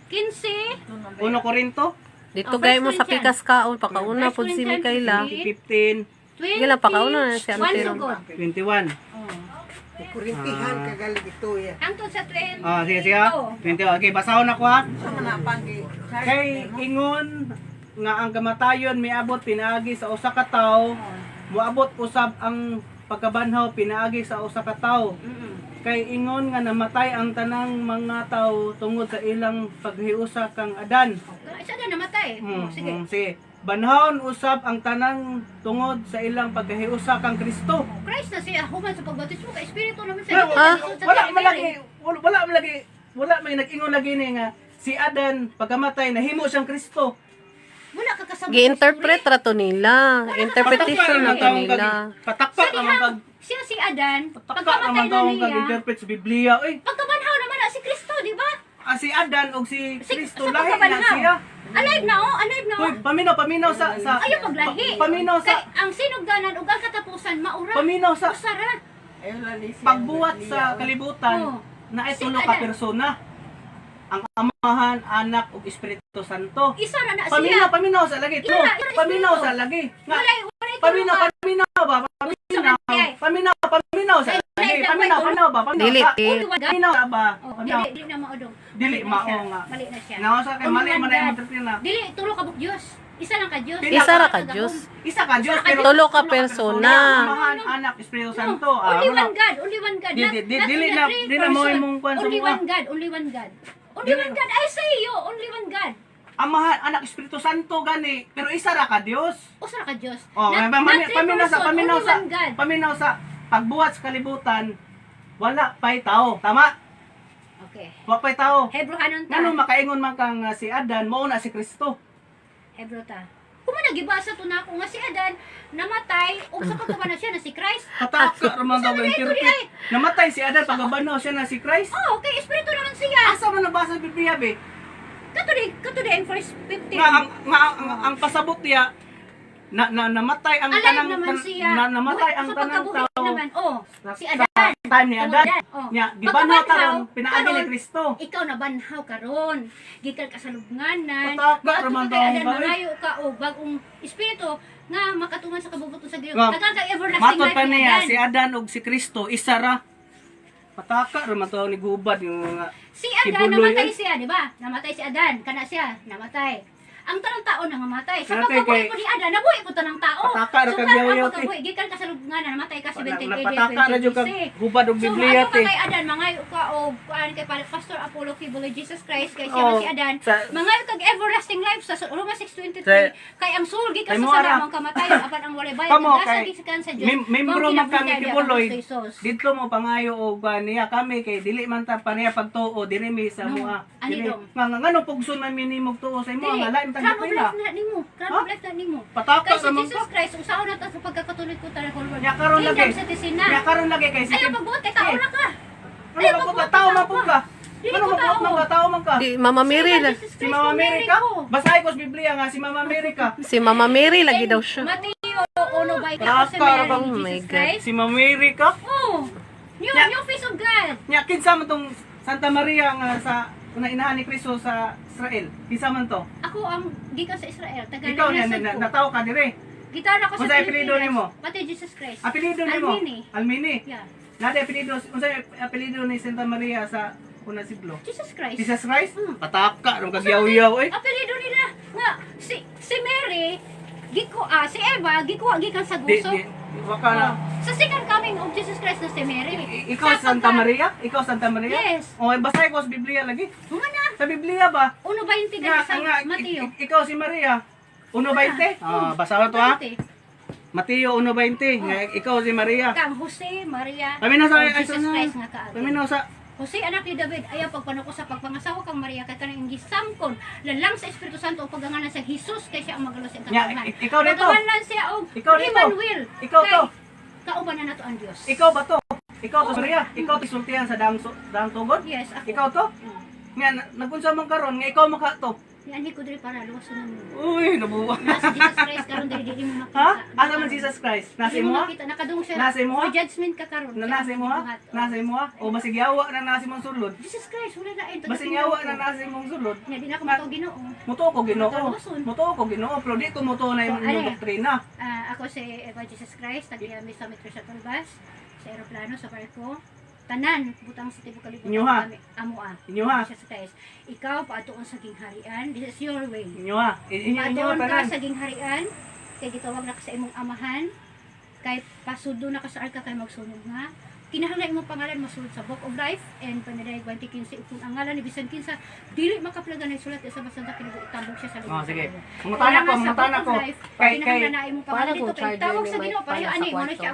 15. uno Corinto? Dito Oh, gay mo First sa pikas kaon pakauna First pud si Corinthians Mikaela. 15, 20. Sige lang, pakauna na si Ante ron. Sugod. 21. Oh. Kurintihan kagaling ito ya. Hangtod sa 20. Ah, sige, sige. 20. Okay, basahon ako ha. Sa mga panggi. Kay ingon nga ang kamatayon miabot pinaagi sa usa ka tawo, moabot usab ang pagkabanhaw pinaagi sa usa ka tawo. Kay ingon nga namatay ang tanang mga tawo tungod sa ilang paghiusa kang Adan. Siya na namatay. Oh, sige. Sige. Banhawon usab ang tanang tungod sa ilang pagkahiusa kang Kristo. Christ na siya human sa pagbautismo kay espiritu naman siya. Wala, Ah? wala man lagi, wala, wala man lagi, wala may nag-ingon lagi ni nga si Adan pagkamatay nahimo siyang Kristo. Wala ka kasabot. sa Gi-interpret ra to nila. Interpretation Patakpa ra to naman nila. Patakpa Sa naman dihang, kag siya si Adan, patakpa pagkamatay naman na taong niya, kag-interpret sa Biblia oy. pagkabanhaw naman na si Kristo, di ba? Ah, si Adan og si Kristo sa lahi na pagkabanhaw. siya. Alive na oh, alive na oh. Hoy, paminaw paminaw sa Ayaw paglahi. Paminaw sa Kay ang sinugdanan ug ang katapusan maura. paminaw sa Usara. pagbuhat sa kalibutan Oh. na ay Si tulo ka Adan. persona. Ang Amahan, Anak ug Espiritu Santo. Isa ra na siya. Paminaw, paminaw sa lagi. Ira, Tulo. ira, Paminaw espiritu. sa lagi. Nga, Walay walay paminaw, tulungan. paminaw ba? Paminaw. Ay. Paminaw, paminaw sa Ay, lagi. ay, Paminaw, ay, paminaw ba? Paminaw Dili, sa. ti. Only one God. Paminaw sa ba? Oh, Paminaw. dili dili na maudong. Dili Mali na mao siya. nga. Mali na siya. Nawa sa kay Only mali one man ay God. mo na. Dili tulo ka buk Dios. Isa lang ka Dios. Pila Isa ra ka Dios. Isa ka Dios pero Tulo ka persona. Amahan, Anak, Espiritu No, Santo. Ah, only wala. one God, only one God. Di- di- Not dili in the na- three di na mao person. imong kuwan sa Only mga. one God, only one God. Only Dili one God. I say you, only one God. Amahan, Anak, Espiritu Santo gani, pero isa ra ka Dios. Usa ra ka Dios. Oh, Not three paminaw sa person, paminaw only sa one God. paminaw sa pagbuhat sa kalibutan, wala pa'y tao. Tama? Okay. Wa pa'y tao. Hebrew hanon ta. Ngano makaingon man kang si Adan, mao na si Kristo. Hebrew ta. Kung man nagibasa to na ako nga si Adan namatay ug sa pagkabana siya na si Christ. Pataka ra man Sa daw mga ito interpret. di ay. Namatay si Adan pagkabanaw siya na si Christ. Oh, okay, espiritu naman siya. Asa man nabasa sa Biblia be? Kato di ang verse 15. Nga ang pasabot niya na, na namatay ang Alive tanang naman siya. na, namatay Buhi- ang sa tanang pagkabuhi tao. naman. Oh, si Sa Adan. time ni Tungod Adan. dan. Oh. Nya gibanhaw Pagkabanhaw, karon pinaagi ni karon, Kristo. Ikaw na banhaw karon. Gikan ka sa lubnganan. Pataka, Moadto raman ka kay daw Adan ba, eh. mangayo ka og bagong espiritu nga makatuman sa kabubuton sa Ginoo. Nga, Tagal ka everlasting Matod life pa ni niya Adan. si Adan ug si Kristo isa ra. Pataka ra man to ni gubad yung mga Si Adan Kibuloy, namatay eh. siya, di ba? Namatay si Adan, kana siya, namatay. Ang tanang tao nangamatay. Sa Natay pagkabuhi kay- po ni Adan, nabuhi po tanang tao. Pataka ra So kag karon ang yaw-yaw, te. pagkabuhi, gikan ka sa lubnganan, namatay ka 70 AD. Napataka ra jud kag 2026. hubad og So, Biblia maadto ka te. kay Adan, mangayo ka og kuan kay Pastor Apollo Kibuloy Jesus Christ kay siya man Oh, si Adan. Mangayo kag everlasting life sa Roma 6:23 Sa- kay ang soul gikan Kay sa mo sala ara. mong kamatayon apan ang walay bayad Kamo ang gasa kay gikan sa Dios. membro Mao man kami kinabuhi Kibuloy. kay Kristo Jesus. Didto mo pangayo og niya kami kay dili man ta pareha pagtuo diri mi sa No, mua. ani Dili. dong. Nga ngano pugson man mi nimog tuo sa imo Dili, nga lain tag crown of doktrina. life na nimo. Crown Ha? of life na nimo. Pataka Kay si ra man Jesus ka. Christ, usahon na ta sa pagkakatuloy ko tara kulwar. Nya karon lagi. Kingdom citizen na. Nya karon lagi kay si Ayaw pagbuot kay tao Eh, na ka. Ano magbuot tao man pud ka? Dili Ano ko magbuot tao. man ka tao man ka? Di Mama Mary Si la. Jesus Si Christ, Mama Mary ka? ko. Basahin ko sa Biblia nga si Mama Mary ka. Si Mama Mary lagi daw siya. Mateo 1 by ako si Nakaka- Mary, Oh my Jesus God. Christ. Si Mama Mary ka? Oh, new, Nya- new face of God. Nya kinsa man tong Santa Maria nga sa una inahan ni Kristo sa Israel? Kinsa man to? Ako ang gikan sa Israel. Taga Ikaw na, nasod na, ko. natawo ka dire. Gitara ko sa Unsa apelyido Pilipinas. nimo? Pati Jesus Christ. Apelyido nimo? Almini. Almini. Yeah. Nada apelyido, unsa apelyido ni Santa Maria sa una siglo? Jesus Christ. Jesus Christ? Hmm. Pataka ron kagyaw-yaw eh. Apelyido nila nga si si Mary giko si Eva gikuha gikan sa Di, guso. di, waka na. Oh. Sa second coming of Jesus Christ na si Mary. Ikaw Sa Santa pagka- Maria? Ikaw Santa Maria? Yes. Oh, basahin ko sa Biblia lagi. Human na. Sa Biblia ba? 1:20 Nga, sa nga, Mateo. ikaw si Maria. 1:20? Ah, basa ko to ha. 20. Mateo 1:20 nga ikaw si Maria. Kang Jose, Maria, Paminaw sa o ay Jesus sa Christ nga kaagi. Paminaw sa Jose anak ni David, ayaw pagpanuko sa pagpangasawa kang Maria kay kanang gisamkon lalang sa Espiritu Santo ang pagangalan sa Jesus kay siya ang magalos sa Nya, katawhan. ikaw dito. Pagangalan siya og Ikaw dito. Emmanuel. Ikaw kay to. Kauban na nato ang Dios. Ikaw ba to? Ikaw to Maria? Ikaw to sultihan sa daang daang tugod? Yes, ako. Ikaw to? Nga nagunsa man karon nga ikaw maka to. Nianhi ko diri para luwason na mo. Uy, nabuwa. Nasa Jesus Christ karon diri dili mo makita. Ha? Asa man Jesus Christ? Nasa Dili mo imo ha? makita nakadung siya. Nasa imo ha? For judgment ka karon. Na nasa imo ha? Nasa imo ha? O basig yawa na nasa imong sulod. Jesus Christ wala na ito. Basig yawa na nasa imong sulod. Nga di na ako matuo Ginoo. Mutuo ko Ginoo. Mutuo ko Ginoo, pero di ko mutuo na imong So, ano? doktrina. Ah, ako si Eva Jesus Christ, tagiya mi sa Metro Shuttle Bus, sa eroplano, sa barko. Tanan, butang sa tibuok kalibutan Inyo ha? kami, amo ah. Inyo ha? Jesus Christ. Ikaw paatuon sa gingharian. This is your way. Inyo ha? Inyo inyo Paatuon ka tanan. sa gingharian, kay gitawag na ka sa imong amahan, kay pasudo na ka sa arka kay magsunog na. Kinahanglan imong pangalan masulod sa Book of Life and panadayag 2015 kung ang ngalan ni bisan kinsa dili makaplagan ay sulat sa basta kinabuot siya sa Oh, sige. Kailangan Mangutana ko, sa mangutana Book ko. of Life, Kay kay kinahanglan na imong pangalan Paano dito kung kay charger tawag ni sa Mike Ginoo pareho para sa ani mo na kwarto? siya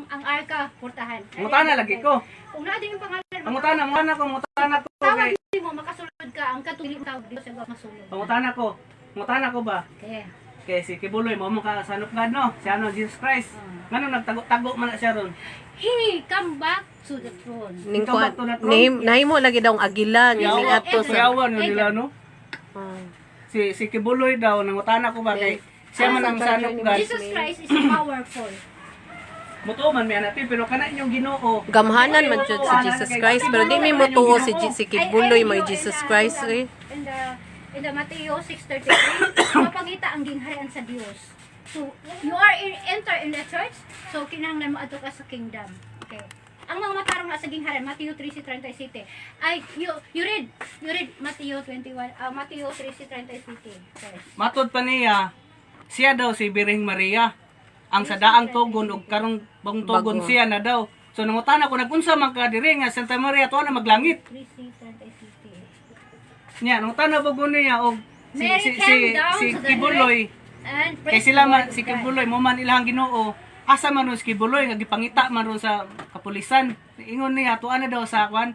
ang arka portahan. Mangutana lagi ko. Kung naa din yung pangalan, Mangutana, mangutana ko, mangutana ko. tawag Kay mo makasulod ka ang katuli tawag dito sa masulod. mangutana ko. Mangutana ko ba? Okay. Kay si Kibuloy mo mo ka son of God no? Si ano Jesus Christ. Ngano nagtago-tago man na siya ron? He come back to the throne. Ning Ikaw kuan ba to na throne? nahimo lagi daw ang agila nga ning ato sa Kuyawan no nila no. Oh. Si si Kibuloy daw nangutana ko ba kay siya man ang son of God. Jesus Christ is powerful. Mutuo man mi anati pero kana inyong Ginoo. Gamhanan man jud si Jesus Christ pero di mi motuo si si Kibuloy mo Jesus Christ eh. In the Mateo 6:33, mapangita ang gingharian sa Dios. So, you are in, enter in the church, so kinahanglan mo adto ka sa kingdom. Okay. Ang mga matarong na sa gingharian, Mateo 13:37. Ay, you read Mateo 21, Mateo 13:37. First. Matod pa niya, siya daw si Birheng Maria. Ang sa daang tugon og karong bagong tugon Bago. siya na daw. So nangutana ko nagunsa man ka diri nga Santa Maria tuwa na maglangit. 13:37. Niya nangutana ba ko niya og si Mary si si, came down si to the Kibuloy And kay praise sila the man Lord si God. Kibuloy mo man ilang Ginoo. Asa man ron si Kibuloy nga gipangita man ron sa kapulisan. Ingon niya tuwa na daw sa kwan,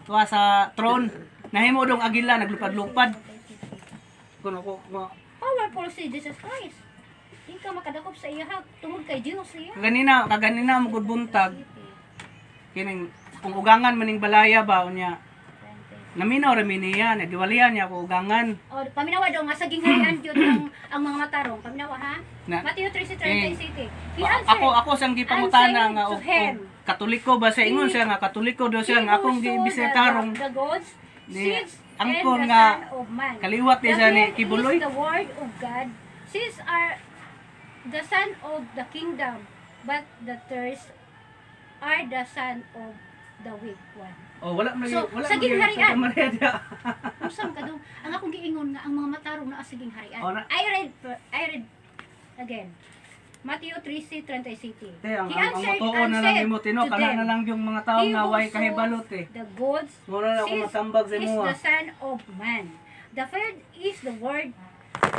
tuwa sa throne. Nahimo dong agila naglupad-lupad. Kuno ko mo Powerful si Jesus Christ. Di ka makadakop sa iya ha, tungod kay Dios siya. kaganina kaganina mo gud buntag kining kung ugangan maning balaya ba unya naminaw ra mi niya nagiwalian niya ako ugangan. O, paminawa daw nga sa gingharian gyud ang mga matarong. Paminawa ha. Na- Mateo 13:37. He Ako answered, ako siyang gipangutana answered nga to og, him. og katoliko ba siya ingon siya nga katoliko daw siya "He nga who akong sowed gibisitarong the gods, ni seeds and angkon the nga Son of Man. kaliwat ni The siya ni field Kibuloy. is the word of God. Seeds are the son of the kingdom, but the thirst are the son of the weak one. Oh, wala man So, wala sa man gyud gingharian. Santa Maria diya. Unsa man kadung ang akong giingon nga ang mga matarong naa sa gingharian. Oh, na- I read again. Matthew 13:37. Te, ang He ang, ang answered matuo and na lang said nimo tino to kana them, na lang yung mga tao "He nga who way sows kahibalot eh. The goods Mura na ako seeds matambag sa is imo. the son of man. The third is the word,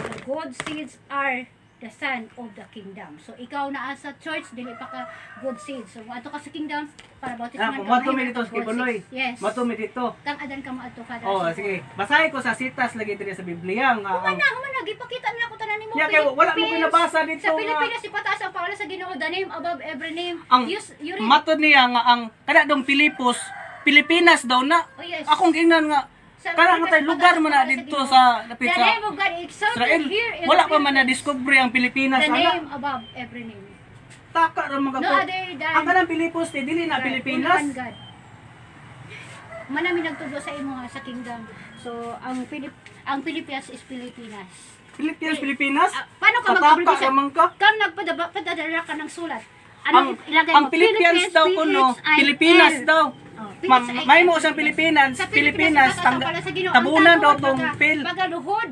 the good seeds are the son of the kingdom. So ikaw naa sa church dili pa ka good seeds. So adto ka sa kingdom para Ah, bautisman kung ka. mato mi mahimo dito sa good Kibuloy. seeds. Yes. Mato mi dito. Kang adan ka mo adto ka. Oh, sige. Basahin ko sa sitas lagi diri sa Biblia nga Human ang na, human na, gipakita na ako tanan nimo. Nya, kay wala mo ginabasa dito Sa nga. Pilipinas, ipataas ang pangalan sa Ginoo, the name above every name. Ang you read. matod niya nga ang kana dong Pilipos, Pilipinas daw na. Oh, yes. Akong gingnan nga Sa kana nga Pilipinas, tay lugar man na ipataas ang dito pangalan sa Ginoo. lapit The sa name of God exalted Israel. here in Wala the pa man na Philippines. discover ang Pilipinas The ana. name above every name. Taka ra mga No ko. other than Ang kanang Pilipos ti dili na God, Pilipinas. only one God. Manami nagtubo sa imo nga sa kingdom. So ang Pilipinas is Pilipinas. Pilipinas, Pilipinas. Ah, paano ka Pataka mag-abbreviation? ra man ka. Kang nagpadadala ka ng sulat. Ano Ang ilagay ang mo? Philippines daw kuno, P-H-I-L. Pilipinas daw. Oh, Ma'am, P-H-I-L. may mo sa Pilipinas, Sa Pilipinas, ipataas ang tangga, pangalan sa Ginoo. Ang tabunan daw tao tong pil. Pagaluhod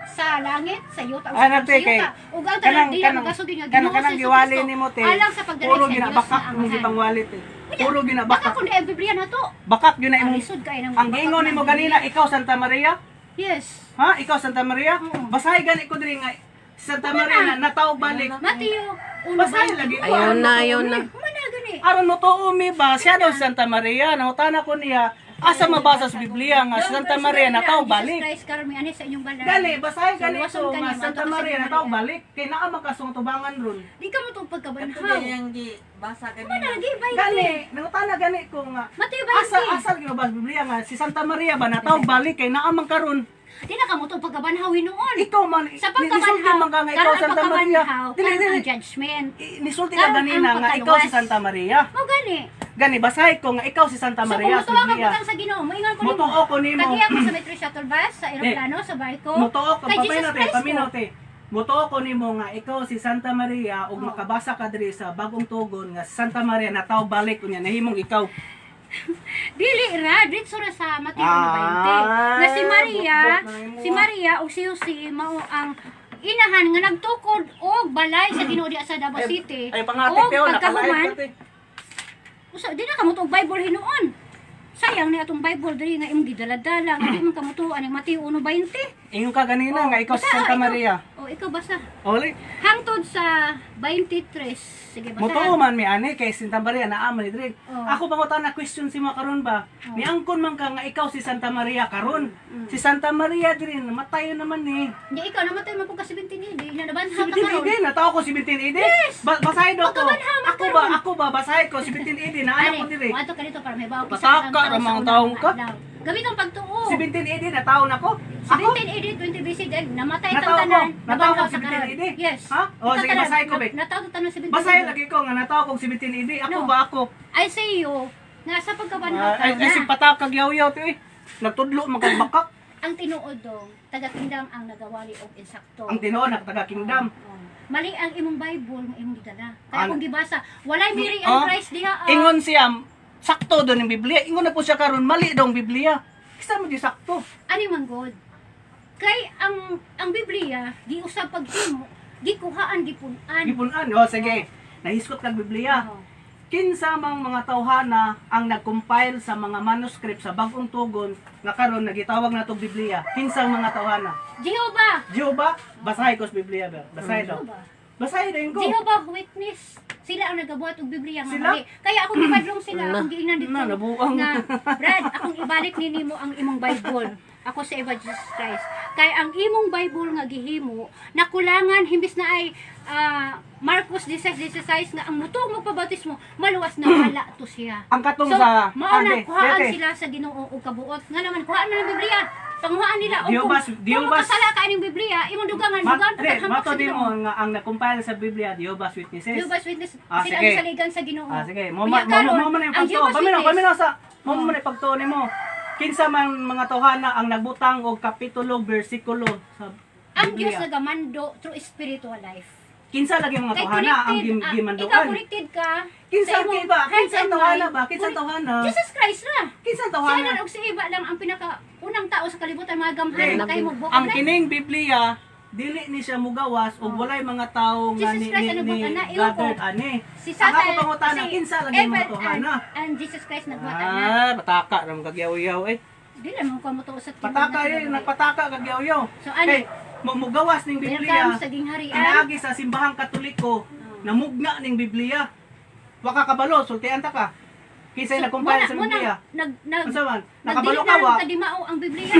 sa langit, sa yuta, Ano sa te kay yuta. Ug ang tanan kanang dila kanang magasugin nga kanang Ginoo kanang sa giwali Kristo. nimo te. Alang sa pagdala Puro sa Dios ginabakak nga mo amahan. gipangwali te. Puro Baka ginabakak. kung ang Biblia na to. Bakak yun na Ang imong lisod kay ng ang giingon nimo ganina ikaw Santa Maria? Yes. Ha? Ikaw Santa Maria? Oo. Basahi gani ko diri nga Santa Maria na nataw balik. Mateo 1:20. Basahin lagi ko. Ayaw na, ayaw na. Humana gani. Aron mo tuo mi ba siya daw si Santa Maria, nangutana ko niya asa mabasa sa Biblia nga si Santa Maria nataw balik. Jesus Christ karon mi ani sa inyong balay. Gali, basahin So, gali luwason ko ka nga niya, Santa mato ka sa Maria Maria. nataw balik kay naa makasong tubangan ron. Di ka mo itong Kato pagkabanhaw. yung gi basa Humana kanina. lagi 20. Gali, nangutana gani ko nga Mateo asa 20. asa gyud ba sa Biblia nga si Santa Maria ba nataw balik kay naa man karon. Di na ka mo itong pagkabanhaw hinuon. Ikaw man Sa nisulti pagkabanhaw, man ka nga ikaw karon ang Santa Maria. pagkabanhaw, Dili karon ang dili. judgment. Nisulti ka Karon ang ganina nga ikaw si pagkaluwas. Santa Maria. Mo gani. Gani basahin ko nga ikaw si Santa So kung Maria sa mutuwa ka Biblia. butang sa Ginoo, moingon ko nimo. Mutuo ko nimo. Kagiya ko sa Metro Shuttle Bus, sa eroplano, sa barko. Mutuo ko Kay Jesus paminaw te, Christ paminaw ko. te. Mutuo ko nimo nga ikaw si Santa Maria ug Oh. makabasa ka diri sa bagong tugon nga si Santa Maria nataw balik unya nahimong ikaw. Dili ra, dito ra sa Mateo Ah, 20. Na si Maria, bot-bot na imo. si Maria ug si Jose mao ang inahan nga nagtukod og balay sa Ginoo diha sa Davao City. Ay pangati Og te, oh, nakalain pagkahuman, ka te. usa di na kamo og Bible hinuon. Sayang ni atong Bible diri nga imong gidala-dala, nga di man kamo tuo ang Mateo 1:20. Ingon ka ganina nga ikaw si Basta, Santa ikaw. Maria. Oh, ikaw basa. Oli, Hangtod sa 23. Sige, basa. mutuo man mi ani kay Santa Maria naa man ni diri. Oh. Ako pangutan na question si mo karon ba? Niangkon man ka nga ikaw si Santa Maria karon. Mm. Si Santa Maria diri namatayo naman ni. Hindi, ikaw namatay man po ka 17 AD, na nabanhaw ka 17 karon. AD, nataw ko 17 AD. Yes! Basahin daw ko. Pagkabanhaw man Ako ba, karon. ako ba, basahin ko 17 AD na anak ko diri. Moadto ka dito para may bawo Pataka ra mga taong ka. Gamit ang pagtuo. 17 AD nataon ako. Ako? 17 AD, 20 BC, then namatay Nataw tang ko. tanan. Nataw ko nabanhaw sa 17 karon. AD. Yes. Ha? O, Ikaw sige, tanan, basahin ko, be. Nataw ta tanan 17 Basahin AD. lagi ko nga nataw kog 17 AD. Ako No. ba ako? I say you, nga sa pagkabanhaw Ah, ay, karon ay si na, patakag yaw-yaw to eh. Nagtudlo magkagbakak. ang tinuod dong, taga-kingdom ang nagawali og insakto. Ang tinuod taga kingdom. Oh. Mali ang imong Bible nga imong gidala. Kaya Ang- kung gibasa, walay Mary and Oh, Christ diha. ah. Ingon siya, sakto doon ang Biblia. Ingon na po siya karon mali daw ang Biblia. Kisa mo di sakto. Ani man God. Kay ang Biblia giusab paghimo, gikuhaan gipun-an. Gipunan. O sige. Nahiskot kag Biblia. Oh. Kinsa mang mga tawhana ang nag-compile sa mga manuscript sa bagong tugon nga karon nagitawag na tong Biblia. Kinsang mga tawhana? Jehovah. Jehovah, basahin ko sa Biblia ba? Basahin daw. Jehovah. Basahin daw ko. Jehovah Witness. Sila ang nagabuhat og Biblia nga Sila? mali. Kaya akong gibadlong sila, akong giingnan dito. Na, nabuang. Nga, Brad, akong ibalik ni nimo ang imong Bible. Ako sa Eva Jesus Christ. Kay ang imong Bible nga gihimo, nakulangan himbis na ay Marcos 16:16 nga ang mutuo magpabautismo, maluwas na wala to siya. Ang katong So, sa mao na Ate, kuhaan Bete. sila sa Ginoo og kabuot. Nga naman kuhaan na ng Biblia. Panguhaan nila og kung, Diyo kung bas- makasala ka ining Biblia, imong dugangan, dugangan Di, pagkahampak mato sa di Ginoo. mo nga ang nag-compile sa Biblia, Jehovah's Witnesses. Jehovah's Witness, Ah, sila sige. ang saligan sa Ginoo. Ah, sige. Mo Unya mo karon, mo man yung ang pagtuo. Jehovah's Paminaw, Witness, paminaw sa mo man yung pagtuo nimo. Kinsa man mga tawhana ang nagbutang og kapitulo, bersikulo sa ang Diyos Biblia. nagamando through spiritual life. Kinsa lagi mga Kay tawhana ang connected, ikaw gimanduan? connected ka Kinsa sa imong kay ba? heart Kinsa and tawhana mind. ba? Kinsa tawhana? Jesus Christ na. Kinsa Siya tawhana? na og si Iba lang ang pinaka unang tao sa kalibutan mga gamhan Okay. makahimog book Ang of life. kining Biblia dili ni siya mugawas ug walay mga tawo nga Oh. Jesus ni Christ ni, ang ni nagbuhat ana. Ewan ko. gathered ani. Si Ang ako Satan, pangutana si kinsa lagi mga Abel tawhana? and Jesus Christ nagbuhat ana. Ah, pataka ra kagyaw-yaw eh. Di lang mo ko sa tinuod Pataka na eh, kinabuhi. nagpataka kagyaw-yaw. So ano? Kay mugawas ning Welcome Biblia. sa gingharian. Pinaagi sa simbahang Katoliko, namugna ning Biblia. Wa ka kabalo, sultian ta ka. Kinsay So, nag-compile sa muna- Biblia? Nag nag Unsa man? Nakabalo nagdili ka na wa? lang kadimao ang Biblia.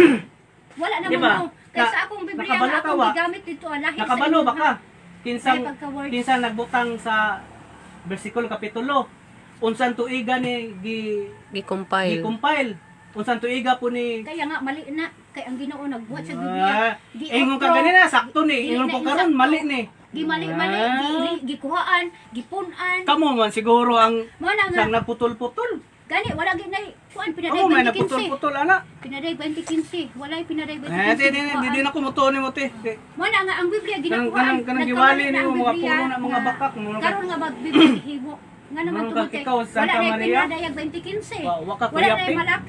Wala naman Di ba? mo. Kaysa akong Biblia nakabalo nga ka akong wa? gigamit dito ah, lahi sa Nakabalo ba inyong ka? Kinsang May pagka-words. kinsang nagbutang sa bersikulo kapitulo. Unsang tuiga ni gi Gi-compile. gi-compile? Unsang tuiga po ni Kaya nga mali na kay ang Ginoo nagbuhat sa Biblia. Ah, Gi- ingon ka ganina sakto ni, Dili ingon na po karon insakto. mali ni. Gimali-mali, Ah. gikuhaan, gipun-an. Kamo man siguro ang Mo na nga nang nagputol-putol. gani wala gid nay kuan pinaday Kamo may 2015. nagputol-putol ana. Pinaday 2015, walay pinaday 2015. Eh, di di di di na ko mutuon nimo te. Di. Mo na nga ang Biblia Kanang ginakuhaan. kanang kanang nagkamali giwali na nimo ang mga Biblia puno na mga nga bakak mo Karon nga mag Biblia gihimo. Nga naman Mga tungod kay ikaw, wala Santa na Maria? pinadayag 2015. Wa ka Wala kuya na pe. malak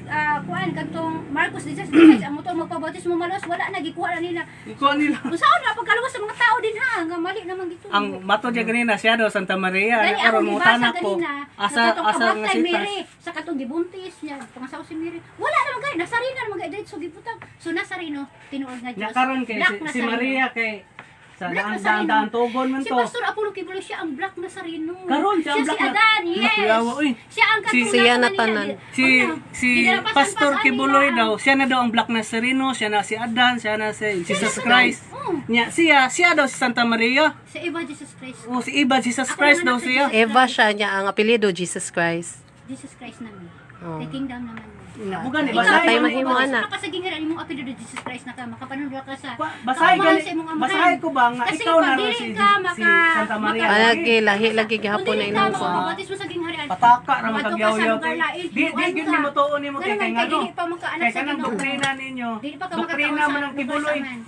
kuan kadtong Marcos 16 ang motor magpabautismo malos wala na gikuha na nila. Ikaw nila. Unsaon na pagkaluwas sa mga tao din ha nga mali naman gito. Ang mato diya ganina siya daw Santa Maria. Gani Karon akong mo gibasa tanak ko. ganina, Asa nga katong asa about nga kay sitas. Mary, sa katong gibuntis niya, pangasawa si Mary. Wala naman gay, Nasareno naman gay diretso gibutang. So Nasareno, tinuod nga Nya Dios. karon kay Black si Nazareno. Maria kay Sa Black daan Nazareno. daan daan tugon man Si to. Pastor Apollo Kibuloy, siya ang Black Nazareno. Karon siya ang Siya Black si Adan, yes. Nakuyawa, uy. Siya ang katulad Siya na kanila. tanan. Si si Pastor Kibuloy daw, siya na daw ang Black Nazareno, siya na si Adan, siya na si Jesus Christ. Oh. Nya siya, siya daw si Santa Maria. Sa iba, Jesus Christ. O si Iba Jesus Ako Christ naman daw ang siya. Eva siya niya ang apelyido Jesus Christ. Jesus Christ namin. Oh. Kay kingdom naman mo. Nabugan ni Ikaw, basahin tayo mo. mahimo, ana. Kapasaging hiran imong apelyido Jesus Christ na ka makapanunod ka sa Basahin kaumahan gani, sa imong amahan. basahin ko ba nga Kasi ikaw na pag raw dili si, ka si maka- Santa Maria. Palagi lahi lagi gihapon Kung na dili ka inong ko. makapabautismo sa gingharian. Pataka ra Madto ka sa makagyaw-yaw. lugar lain, Di di hinuan gyud ka. ni mo tuon nimo Nga kay naman, kay kay ngano. dili pa makaanak Kay sa kanang Ginoo. doktrina ninyo. Dili pa ka Doktrina makataon sa man ang lugar Kibuloy. sa amahan.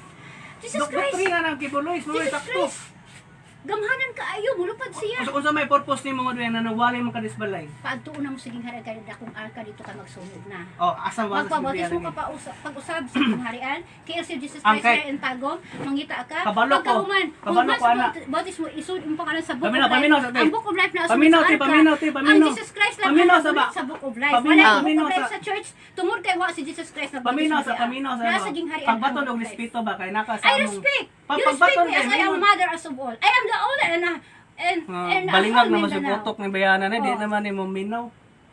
Jesus Christ. Doktrina ng Kibuloy, mo Jesus sakto. Christ. Gamhanan kaayo, mulupad siya. Unsa unsa may purpose nimo nga na nawalay mo kadis balay? Paadtuon na mo sa gingharian kay dakong arka dito ka magsunog na. Oh, asa wa sa Magpabautismo ka pa pag-usab sa gingharian, KLC Jesus Ang Christ kay- here in Tagum, mangita ka. Kabalo ko. Pagkahuman, Kabalo human ko, sa ana. bautismo, isud imong pangalan sa Book Paminaw, of Life. paminaw sa te. Ang Book of Life na asunod Paminaw, sa te, arka. paminaw, te, paminaw. Ang Jesus Christ lang Paminaw ang sa ba? nabulit sa Book of Life. Paminaw, Wala ang Book paminaw of Life sa- sa church. Tungod kay wa si Jesus Christ na Paminaw sa siya. paminaw sa Nasa ano. gingharian. Pagbaton ang og Book of Life. respeto ba kay naka sa I among- respect. Pa- You respect pagbaton me kay as I am mingon. mother as of all. I am the owner and Ah, and balingag whole naman si Mindanao. Botok ni Bayana na, di Oh. naman ni mo minaw.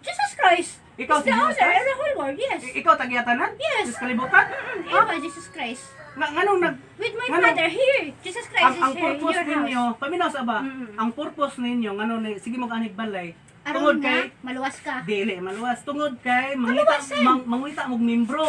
Jesus Christ. Ikaw is si the Jesus owner Christ? and the whole world. Yes. Ikaw tagyatanan? Yes. Sa kalibutan? Eva, Jesus Christ. Nga nganong nag With my Ngano? father here. Jesus Christ ang, is ang here in purpose your ninyo, house. paminaw sa ba? Ang purpose ninyo ngano ni sige mo anig balay. Aron Tungod nga, kay maluwas ka. dili maluwas tungod kay mangita Kaluwasan. mangita mog membro.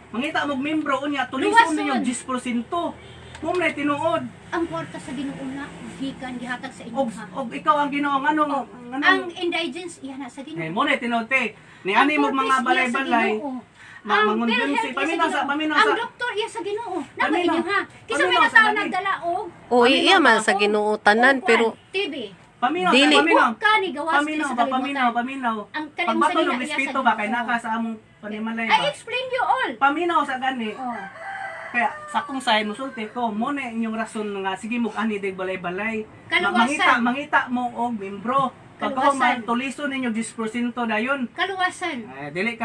Mangita mog membro unya tulison Luwason. ninyo 10%. Mum na tinuod. Ang kwarta sa Ginoo na gikan gihatag sa inyo Og ha. og ikaw ang Ginoo nganong Oh, nganong ang indigence iyan na sa Eh, Ginoo. mo na tinuod te. Ni ani Ang mog mga purpose, iya sa balay-balay. Ginoo. Ma- Ang mangonbinsi. PhilHealth, iya sa Paminaw sa- Ginoo. paminaw Ang sa- doktor iya sa Ginoo. Naba Paminaw. inyo ha. Kisa may Paminaw sa natao lagi. nagdala og O iya man sa Ginoo tanan og pero TB. Paminaw Dili. sa paminaw. Wa ka ni gawas dili Paminaw sa ba paminaw kalibutan. paminaw. Ang kalimong Pagbaton sa og nila, iya sa respeto ba kay Ginoo. naka sa among panimalay I ba? explain you all. Paminaw sa gani. Oh. Kaya sa akong side musulti ko mo na inyong rason nga sige mo ani dig balay-balay. Kaluwasan. Mangita mangita mo og membro. Pagkahuman Kaluwasan. tuliso ninyo 10% dayon. Kaluwasan. Ay, dili ka